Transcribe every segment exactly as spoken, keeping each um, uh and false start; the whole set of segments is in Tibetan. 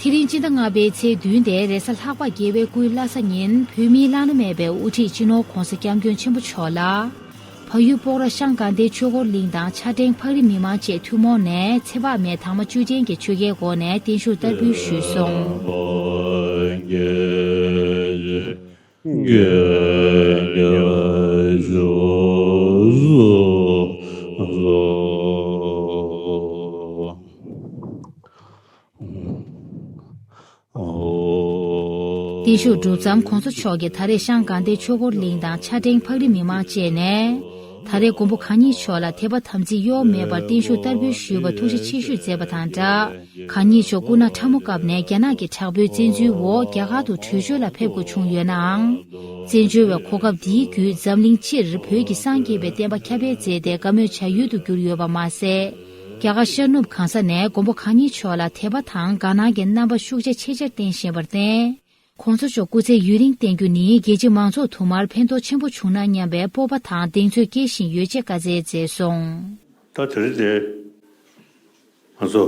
དེ་རིང་སྤྱི་ཟླ་ལྔ་པའི་ཚེས་བདུན་དེ་རེས་གཟའ་ལྷག་པ་རྒྱལ་བའི་སྐུའི་བླ་གཟའ་ཉིན་བོད་མིའི་བླ་ན་མེད་པའི་དབུ་ཁྲིད་སྤྱི་ནོར་༧གོང་ས་༧སྐྱབས་མགོན་ཆེན་པོ་མཆོག་ལ། བལ་ཡུལ་སྤོག་ར་ཤང་དགའ་ལྡན་ཆོས་འཁོར་གླིང་དང་ཕྱྭ་ཕྲེང་ཕག་རི་མི་མང་བཅས་ཐུན་མོང་ནས་ཚེ་དཔག་མེད་དྭངས་མ་བཅུ་ཅན་གྱི་ཆོས་ཀྱི་སྒོ་ནས་བརྟན་བཞུགས་བསྟར་འབུལ་ཞུས་སོང་། བརྟན་བཞུགས་གྲུབ་མཚམས་༧གོང་ས་མཆོག་གིས་ད་རེས་ཤང་དགའ་ལྡན་ཆོས་འཁོར་གླིང་དང་ཕྱྭ་ཕྲེང་ཕག་རི་མི་མང་བཅས་ནས། ད་རེས་མགོན་པོ་གང་ཉིད་མཆོག་ལ་དད་པ་དམ་ཚིག་གཡོ་མེད་པར་བརྟན་བཞུགས་བསྟར་འབུལ་ཞུས་པར་ཐུགས་རྗེ་ཆེ་ཞུས་མཛད་པ་དང་སྦྲགས། གང་ཉིད་མཆོག་སྐུ་ན་ཕྲ་མོ་སྐབས་ནས་རྒྱ་ནག་གི་དྲག་པོའི་བཙན་འཛུལ་འོག་རྒྱ་གར་དུ་བྲོས་བྱོལ་ལ་ཕེབས་དགོས་བྱུང་ཡོད་ནའང་། བཙན་བྱོལ་བའི་གོ་སྐབས་འདིའི་བརྒྱུད་འཛམ་གླིང་སྤྱིར་བོད་ཀྱི་སངས་རྒྱས་པའི་བསྟན་པ་ཁྱབ་སྤེལ་མཛད་དེ་བཀའ་མོལ་བྱ་ཡུལ་དུ་གྱུར་ཡོད་པ་མ་ཟད། རྒྱ་གར་ཤར་ནུབ་གང་ས་ནས་མགོན་པོ་གང་ཉིད་མཆོག་ལ་དད་པ་དང་དགའ་སྣང་གི་རྣམ་པ་ཤུགས་རྒྱ་ཆེ་ཆེར་བསྟན་བཞིན་པར་བརྟེན། ༧གོང་ས་མཆོག་སྐུ་ཚེ་ཡུན་རིང་བརྟན་རྒྱུ་ནི་རྒྱལ་སྤྱི་མང་ཚོགས་དུ་མར་ཕན་ཐོགས་ཆེན་པོ་བྱུང་ན་སྙམ་པའི་སྤོབས་པ་དང་གདེང་ཚོད་སྐྱེ་བཞིན་ཡོད་ཅེས་བཀའ་སྩལ་མཛད་སོང་། ད་དེ་རིང་དེ་ང་ཚོ་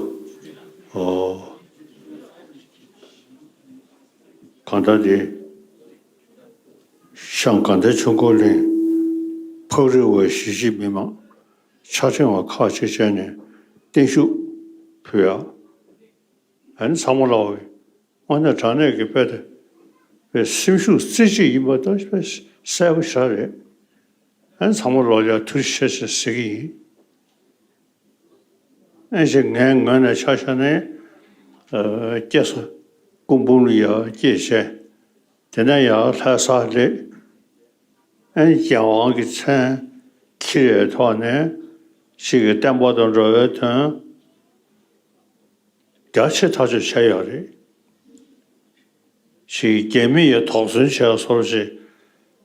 ཨོ་གང་ལྟར་དེ་ཤང་དགའ་ལྡན་ཆོས་འཁོར་གླིང་ཕག་རི་བ་གཞིས་བྱེས་མི་མང་ཕྱྭ་ཕྲེང་བ་ཁག་ཅིག་བྱས་ནས་བརྟན་བཞུགས་ཕུལ་ཡ། ཨ་ནི་ཚང་མ་ལོག་གི་དངོས་གནས་དྲང་གནས་ཀྱི་དཔེ་དེ་དཔེ་སེམས་ཤུགས་རྩེ་གཅིག་ཡིན་པ་ད་དཔེ་གསལ་པོ་ཞེ་དྲག་རེད། ཨ་ནི་ཚང་མ་ལོག་ཡ་ཐུགས་རྗེ་ཆེ་ཞེས་ཟེར་གྱི་ཡིན། ཨེ་ཞེ་ངའི་ངོས་ནས་ཆ་བཞག་ན། ཨ་སྐྱེས་ས་སྐུ་འབུམ་ལ་ཡར་སྐྱེས་བྱས། དེ་ནས་ཡར་ལྷ་ས་སླེབས། ཨེ་རྒྱལ་དབང་གི་མཚན་འཁྱེར་བའི་ཐོག་ནས་ཅིག་གི་བསྟན་པ་དང་འགྲོ་བའི་དོན་རྒྱ་ཆེ་ཐག་ཆོད་བྱས་ཡོད་རེད། ཅིག་རྒྱ་མི་ཡིས་དོགས་ཟོན་བྱས་སོར་ཞིག་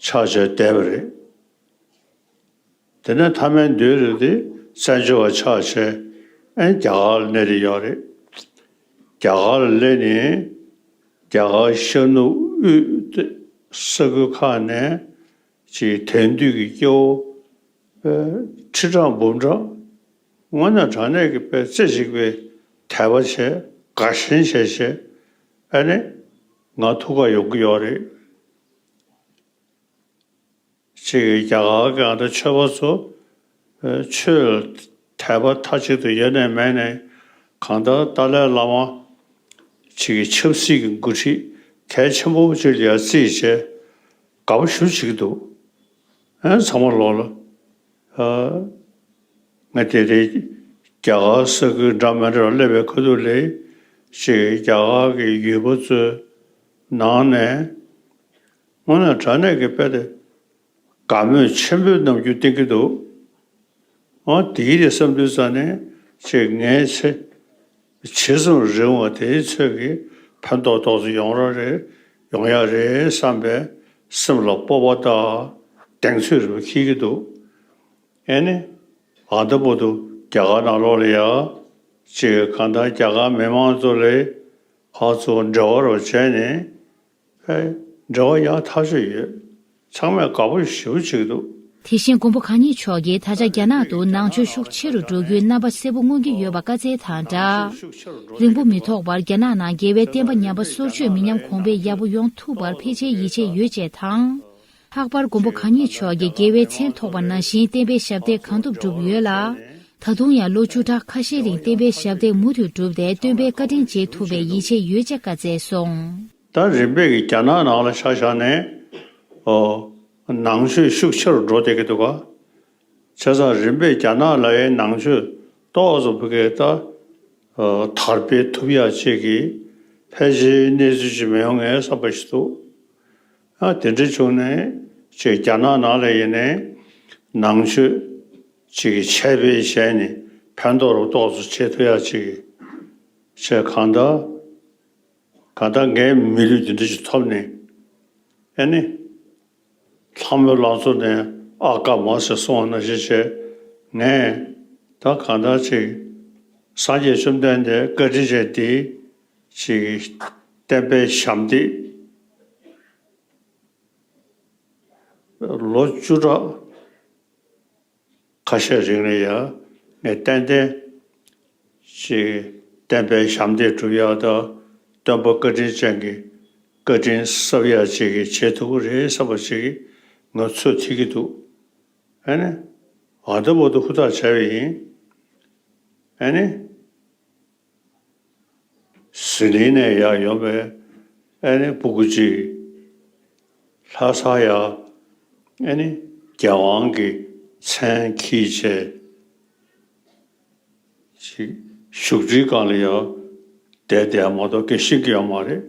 ཆགས་བྱས་བསྡད་པ་རེད། དེ་ནས་མཐའ་མའི་མདུན་རེད་དེ་བཙན་བྱོལ་བ་ཆགས་བྱས་ཨེ་རྒྱ་གར་ལ་གནས་བསྡད་ཡོད་རེད། རྒྱ་གར་ལ་སླེབས་ནས་རྒྱ་གར་ཤར་ནུབ་དབུས་ས་ཁུལ་ཁག་ནས་ཅིག་དེང་དུས་ཀྱི་སྐྱེ་བོ་ཁྲི་ཕྲག་འབུམ་ཕྲག་དངོས་གནས་དྲང་གནས་ཀྱི་དཔེ་རྩེ་གཅིག་པའི་དད་པ་བྱས་དགའ་ཞེན་བྱས་བྱས་ཨ་ནི་ང་ཐུག་ག་ཡོང་གི་ཡོད་རེད། ཅིག་རྒྱ་གར་གྱི་ཨ་ད་ཆོས་པ་ཚོ་ཨ་ཆོས་དད་པ་མཐའ་གཅིག་ཏུ་ཡོད་ནས་མེད་ནས་གང་ལྟར་ཏཱ་ལའི་བླ་མ་ཅིག་གི་ཆབ་སྲིད་ཀྱི་འགོ་ཁྲིད་གལ་ཆེན་པོ་ཅིག་ལ་ཡར་རྩིས་བྱས་དགའ་པོ་ཞེ་པོ་བྱེད་ཀྱི་འདུག་ཨ་ཚང་མ་ལོག་ལ་ཨ་ང་དེ་རིང་རྒྱ་གར་ས་ཁུལ་འདྲ་མི་འདྲ་སླེབས་པའི་ཁ་ཐུག་ལ་ཅིག་རྒྱ་གར་གྱི་ཡུལ་པ་ཚོའི་ནང་ནས་དངོས་གནས་དྲང་གནས་ཀྱི་དཔེ་དེ་དགའ་མོས་ཆེན་པོའི་རྣམ་འགྱུར་བསྟན་གྱི་འདུག་ཨ་དེའི་རེད་བསམ་དུས་ཙ་ནས་ཅིག་ངའི་ཚེ་ཇི་ཙམ་རིང་བ་དེའི་ཚོད་ཀྱི་ཕན་ཐོགས་ཏོག་ཙམ་ཡོང་ར་རེད་ཡོང་ཡ་རེད་བསམ་པའི་སེམས་ལ་སྤོབས་པ་དང་གདེང་ཚོད་རེ་བ་འཁྱེར་གྱི་འདུག་ཨེ་ནི། ཨ་ད་བར་དུ་རྒྱ་གར་ནང་ལོགས་ལ་ཡ། ཅིག་གང་ལྟར་རྒྱ་གར་མི་མང་ཚོ་ལ་ཕར་ཚུར་འབྲེལ་བ་རོགས་བྱས་ནས། ཨེ། འབྲེལ་བ་ཡག་ཐག་ཆོད་ཡོད། ཚང་མས་དགའ་པོ་ཞེ་པོ་བྱེད་ཀྱི་འདུག་དེ་བཞིན་མགོན་པོ་གང་ཉིད་མཆོག་གིས་ད་ཆ་རྒྱ་ནག་ཏུ་ནང་ཆོས་ཤུགས་ཆེ་རུ་འགྲོ་རྒྱུའི་རྣམ་པ་གསལ་པོ་མངོན་གྱི་ཡོད་པ་བཀའ་སྩལ་དང་སྦྲགས། རིང་པོ་མི་ཐོགས་པར་རྒྱ་ནག་ནང་རྒྱལ་བའི་བསྟན་པ་ཉམས་པ་སོར་ཆུད་མི་ཉམས་གོང་འཕེལ་ཡག་པོ་ཡོང་ཐུབ་པར་ཕལ་ཆེར་ཡིད་ཆེས་ཡོད་ཅེས་དང་། ལྷག་པར་མགོན་པོ་གང་ཉིད་མཆོག་གིས་རྒྱལ་བའི་མཚན་ཐོགས་པ་ནང་བཞིན་བསྟན་པའི་ཞབས་འདེགས་གང་ཐུབ་བསྒྲུབས་ཡོད་ལ། ད་དུང་ཡང་ལོ་བཅུ་ཕྲག་ཁ་ཤས་རིང་བསྟན་པའི་ཞབས་འདེགས་མུ་མཐུད་བསྒྲུབས་ཏེ་སྟོན་པའི་བཀའ་དྲིན་རྗེས་ཐུབ་པའི་ཡིད་ཆེས་ཡོད་ཅེས་བཀའ་སྩལ་སོང་། ད་རིམ་པས་ཀྱི་རྒྱ་ནག་ནང་ལ་ཆ་བཞག་ནས། ཨོ། ནང་ཆོས་ཤུགས་ཆེ་རུ་འགྲོ་བསྡད་ཀྱི་འདུག་ག་བྱས་ཙང་རིམ་པས་རྒྱ་ནག་ལ་ཡང་ནང་ཆོས་ཏོག་ཙམ་ཕ་གིར་ད། ཨོ། དར་སྤེལ་ཐུབ་ཡག་ཅིག་གི་ཕལ་ཆེར་གནས་ཚུལ་ཅིག་མི་ཡོང་ངའི་བསམ་པ་ཞིག་འདུག་ཨ་དེ་འདྲ་བྱུང་ནས་ཅིག་རྒྱ་ནག་ནང་ལ་ཡིན་ནའི་ནང་ཆོས་ཅིག་གི་ཆད་སྤེལ་བྱས་ནས་ཕན་ཐོགས་རུ་ཏོག་ཙམ་བྱེད་ཐུབ་ཡག་ཅིག་གི་ཅིག་གང་ལྟར་གང་ལྟར་ངའི་མི་ལུས་འདི་འདྲ་ཞིག་ཐོབ་ནས་ཨེ་ནི་ལྷ་མོའི་ལང་ཚོ་ནས་ཨ་ཀ་མ་ཟེར་གསུངས་པ་ནང་བཞིན་བྱས་ངས་ད་གང་ལྟར་ཅིག་སངས་རྒྱས་བཅོམ་ལྡན་འདས་བཀའ་དྲིན་ཅན་འདི་ཅིག་བསྟན་པའི་ཞབས་འདེགས། ལོ་བཅུ་ཕྲག་ཁ་ཤས་རིང་ལ་ཡང་ངས་ཏན་ཏན་ཅིག་བསྟན་པའི་ཞབས་འདེགས་སྒྲུབ་ཡག་དང་ སྟོན་པ་བཀའ་དྲིན་ཅན་གྱི་བཀའ་དྲིན་གསབ་ཡག་ཅིག་གི་བྱེད་ཐུབ་ཀྱི་རེད་བསམ་པ་ཅིག་གི་ང་ཚོད་ཐིག་གི་འདུག་ཨ་ནི། ཨ་ད་བར་དུ་ཧུར་ཐག་བྱས་པ་ཡིན། ཨ་ནི། ཟི་ལིང་ནས་ཡར་ཡོང་བའི་ཨ་ནི་སྤུ་གུ་གཅིག་ལྷ་ས་ཡ། ཨ་ནི་རྒྱལ་དབང་གི་མཚན་འཁྱེར་བྱས་ཅིག་བཞུགས་ཁྲིའི་སྒང་ལ་ཡང་བསྡད་བསྡད་མ་གཏོགས་སྐད་ཤེས་ཀྱི་ཡོད་མ་རེད།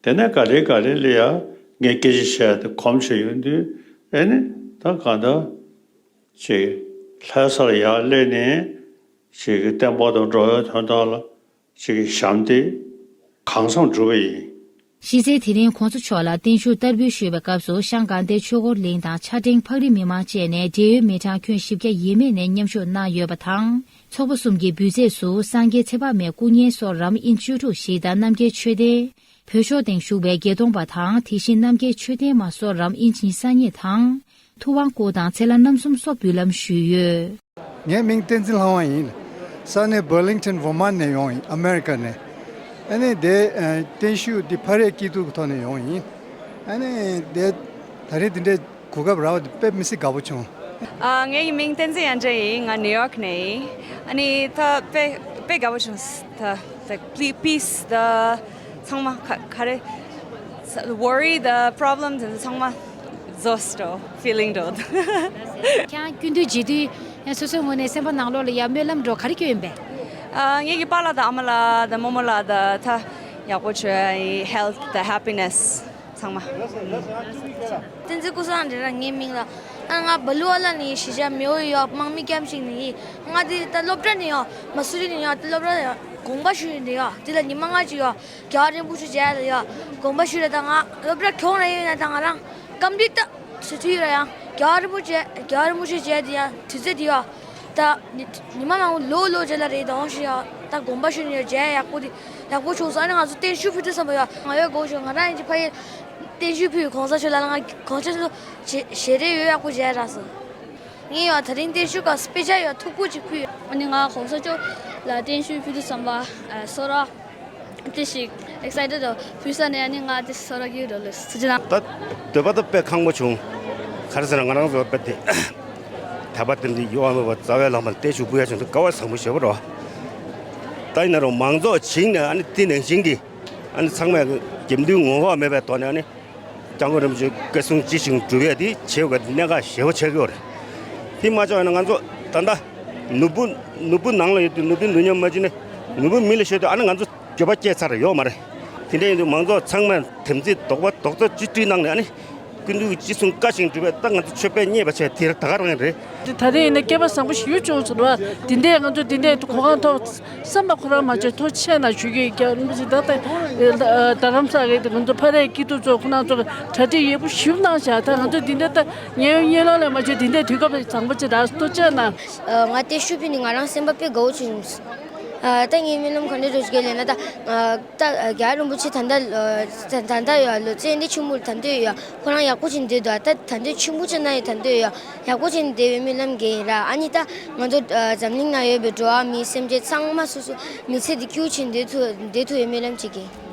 དེ་ནས་ག་ལེ་ག་ལེ་ལ་ཡང་ངས་སྐད་ཆ་བཤད་དེ་གོམས་བྱས་ཡོང་དུས། ཨ་ནི་ད་གང་ལྟར་ཅིག་ལྷ་སར་ཡར་སླེབས་ནས་ཅིག་བསྟན་པ་དང་འགྲོ་བའི་དོན་དག་ལ་ཅིག་བྱམས་བརྩེ་གང་འཚམ་བསྒྲུབས་པ་ཡིན། གཞི་རྩའི་དེ་རིང་༸གོང་ས་མཆོག་ལ་བརྟན་བཞུགས་བསྟར་འབུལ་ཞུས་པའི་སྐབས་སུ་ཤང་དགའ་ལྡན་ཆོས་འཁོར་གླིང་དང་ཕྱྭ་འབྲེང་ཕག་རི་མི་མང་བཅས་ནས་འབྲེལ་ཡོད་མི་གྲངས་ཁྱོན་བཞི་བརྒྱ་ཡས་མས་ནས་མཉམ་ཞུགས་གནང་ཡོད་པ་དང་། ཚོགས་པ་གསུམ་གྱི་འབུལ་རྫས་སུ་སངས་རྒྱས་ཚེ་དཔག་མེད་སྐུ་བརྙན་སོགས་རམ་ཨིན་ཅི་བཅུ་དྲུག་ཞིག་དང་རྣམ་རྒྱལ་མཆོད་རྟེན། བོད་ཤོག་སྟེང་བཞུགས་པའི་བརྒྱད་སྟོང་པ་དང་དེ་བཞིན་རྣམ་རྒྱལ་མཆོད་རྟེན་མ་སོགས་རམ་ཨིན་ཅི་ཉི་ཤུ་རྩ་གཉིས་དང་། ཐུབ་དབང་སྐུ་དང་ཚེ་ལྷ་རྣམ་གསུམ་སོགས་འབུལ་ལམ་ཞུས་ཡོད། ངའི་མིང་བསྟན་འཛིན་ལྷ་དབང་ཡིན། ས་གནས་བར་ལིང་ཊོན་ཝར་མཱན་ནས་ཡོང་ཡིན། ཨ་མེ་རི་ཀ་ནས། ཨ་ནི་དེ་ཨ་བརྟན་བཞུགས་འདི་ཕ་རེད་སྐྱིད་སྡུག་གི་ཐོག་ནས་ཡོང་ཡིན། ཨ་ནི་དེ་ད་རེས་འདི་འདྲའི་གོ་སྐབས་རག་པ་དེ་དཔེ་མི་སྲིད་དགའ་པོ་བྱུང་། ཨ་ངའི་མིང་བསྟན་འཛིན་ཡང་ཅན་ཡིན། ང་ནིའུ་ཡོག་ནས་ཡིན། ཨ་ནི་ད་དཔེ་དཔེ་དགའ་པོ་བྱུང་། ད་like peace the ཚང་མ་ག་ག་རེ་worry the problems and ཚང་མ་རྫོགས་འགྲོ་feeling འགྲོ། ཁྱེད་རང་སྐྱིད་སྡུག་བརྗེད་དུས་ཡང་སོ་སོའི་ངོས་ནས་སེམས་པ་ནང་ལོགས་ལ་ཡ་སྨོན་ལམ་འགྲོ་ག་རེ་སྐྱོན་ཡིན་པས། ཨ་ངེད་ཀྱི་པཱ་ལགས་དང་ཨ་མ་ལགས་དང་རྨོ་མོ་ལགས་དང་ད་ཡག་པོ་བྱོས། health the happiness ཚང་མ། བསྟན་འཛིན་ཀུན་བཟང་རེད་ར་ངའི་མིང་ལ། ཨ་ང་བ་ལུ་ཨ་ལ་ནི་གཞིས་ཆགས་མེའོ་ཡོད། དམག་མི་ཀེམ་ཞིག་ནི་ཡིན། ང་དེ་ད་སློབ་གྲྭ་ནས་ཡོད། མ་སུ་རི་ནས་ཡོད། དེ་སློབ་གྲྭ་ཡོད། དགོངས་པ་ཞུ་ཡིན་དེ་ཡོད། དེ་ལ་ཉི་མ་ལྔ་ཅིག་ཡོད། རྒྱལ་བ་རིན་པོ་ཆེ་མཇལ་ལ་ཡོད། དགོངས་པ་ཞུ་ར་ད་ང་སློབ་གྲྭ་གྱོང་ར་ཡོད་ན་ད་ང་རང་རྐང་པ་ད་ཚུད་ཚུད་ཡོད་ར་ཡང་རྒྱལ་བ་རིན་པོ་ཆེ་རྒྱལ་བ་རིན་པོ་ཆེ་མཇལ་དེ་ཡང་དུས་ཚོད་དེ་ཡོད། ད་ཉི་ཉི་མ་མང་པོ་ལོ་ལོ་རྗེས་ལ་རེད་དོང་ཞིག་ཡོད། ད་དགོངས་པ་ཞུ་ནས་ཡོད། མཇལ་ཡག་པོ་དེ་ཡག་པོ་བྱུང་སོང་། ཨ་ནི་ང་ཚོ་བརྟན་བཞུགས་ཕུལ་དུས་བསམ་པ་ཡོད། ང་ཡོད་དགོངས་ཞུ། ང་རང་ཡིན་གྱི་ཕ་ཡུལ་བརྟན་བཞུགས་ཕུལ་གོང་ས་མཆོག་ལ་ང་གོང་ས་མཆོག་ཞེ་ཞེ་རེ་ཡོད་ཡག་པོ་མཇལ་རག་སོང་། ངས་ཡང་དེ་རིང་བརྟན་བཞུགས་སྐབས་དཔེ་ཆ་ཡང་ཐུགས་ཁུར་ཅིག་ཕུལ་ཡོད། ཨ་ནི་ང་གོང་ས་མཆོག་ལ་བརྟན་བཞུགས་ཕུལ་དུས་བསམ་པ་ཨ་སོ་ར་དེ་ཞིག་ཨེག་སའི་ཊེཌ་ཕུལ་ས་ནས་ཨ་ནི་ང་དེ་སོ་ར་གི་རོ་ལོས་སུ་ཅི་ན། ད་འདོད་པ་ད་དཔེ་ཁང་པོ་བྱུང་། ག་རེ་ཟེར་ན་ང་རང་ཚོ་དཔེ་དེ་ད་པ་དེ་འདི་ཡོ་ཨ་མེད་པ་རྩ་བའི་ལམ་པ་བརྟན་བཞུགས་ཕུལ་ཡ་བྱུང་དུས་དགའ་བ་བཟང་པོ་ཞེ་པོ་རོ། ད་ཡིན་ན་རུང་མང་ཚོགས་བྱིངས་ནས་ཨ་ནི་དེ་ནང་བཞིན་གྱི་ཨ་ནི་ཚང་མས་དགེ་འདུན་ངོ་བོ་མེད་པའི་ཐོག་ནས་ཨ་ནི། སྐྱབས་མགོན་རིན་པོ་ཆེའི་བཀའ་གསུང་ཇི་བཞིན་སྒྲུབ་ཡས་དེ་བྱེད་དགོས་གནད་འགག་ཞེ་པོ་ཆགས་ཀྱི་ཡོད་རེད། དེ་མ་ཆགས་ན་ང་ཚོ་ད་ལྟ་ནོར་བུ་ནོར་བུ་ནང་ལ་ཡོད་དུས་ནོར་བུ་ནོར་ཉམས་མ་བྱུང་ན་ནོར་བུ་མི་ལ་ཤོར་དུས་ཨ་ནི་ང་ཚོ་འགྱོད་པ་སྐྱེས་ཚར་ཡོད་མ་རེད། དེ་འདྲ་ཡིན་དུས་མང་ཚོགས་ཚང་མས་དམ་ཚིག་རྡོག་པ་རྡོག་རྩ་གཅིག་སྒྲིལ་གནང་ནས་ཨ་ནི་སྐུ་མདུན་གྱི་ཅི་གསུང་བཀའ་བཞིན་སྒྲུབ་པའི་ད་ང་ཚོ་མཆོད་པ་རྙེད་པ་བྱས་དེར་ད་ག་རང་རེད། དེ་ད་རེས་ཡིན་ན་སྐལ་པ་བཟང་པོ་ཞིག་བྱུང་སོང་བ། དེ་འདྲས་ང་ཚོ་དེ་འདྲས་གོ་སྐབས་ཐོབ། བསམ་པ་ཁོ་རང་མ་བྱས་ཐུགས་རྗེ་ཆེ་གནང་ཞུ་གི་ཡོད། རྒྱལ་བ་རིན་པོ་ཆེ་ད་ལྟ་རྡ་རམ་ས་ལ་གི་ང་ཚོ་ཕ་རེད་སྐྱིད་སྡུག་ཚོ་ཁོ་རང་ཚོ་གྲ་སྒྲིག་ཡག་པོ་ཞིག་གནང་བཞག་ད་ང་ཚོ་འདི་འདྲ་ད་ཉེ་ཉེ་ལོགས་ལ་མ་བྱས་འདི་འདྲ་དུས་སྐབས་བཟང་པོ་ཅིག་རག་ཐུགས་རྗེ་ཆེ་གནང་། ང་བརྟན་བཞུགས་ཕུལ་ནས་ང་རང་སེམས་པ་དཔེ་དགའ་བོ་བྱུང་། ད་ངའི་སྨོན་ལམ་ག་འདྲ་འགྲོ་ཞིག་ལས་ན་ད་ད་རྒྱལ་བ་རིན་པོ་ཆེ་ད་ལྟ་ད་ལྟ་ཡོད་ལོ་ཙཱ་འདི་ཆེན་མོ་ད་ལྟ་ཡོད། ཁོ་རང་ཡག་པོ་ཅིག་འདུག་ད་ད་འདོད་ཆེན་པོ་ཅིག་གནང་ཡོད། ད་འདོད་ཡོད་ཡག་པོ་ཅིག་འདུག་བའི་སྨོན་ལམ་རྒྱག་ཡིན་ར། ཨ་ནི་ད་ང་ཚོ་འཛམ་གླིང་ན་ཡོད་པའི་འགྲོ་བ་མི་སེམས་ཅན་ཚང་མ་སོ་སོ་མི་ཚེ་འདི་སྐྱིད་པོ་ཅིག་འདུག་ཐུབ་འདུག་ཐུབ་བའི་སྨོན་ལམ་ཅིག་རྒྱག་ཡིན།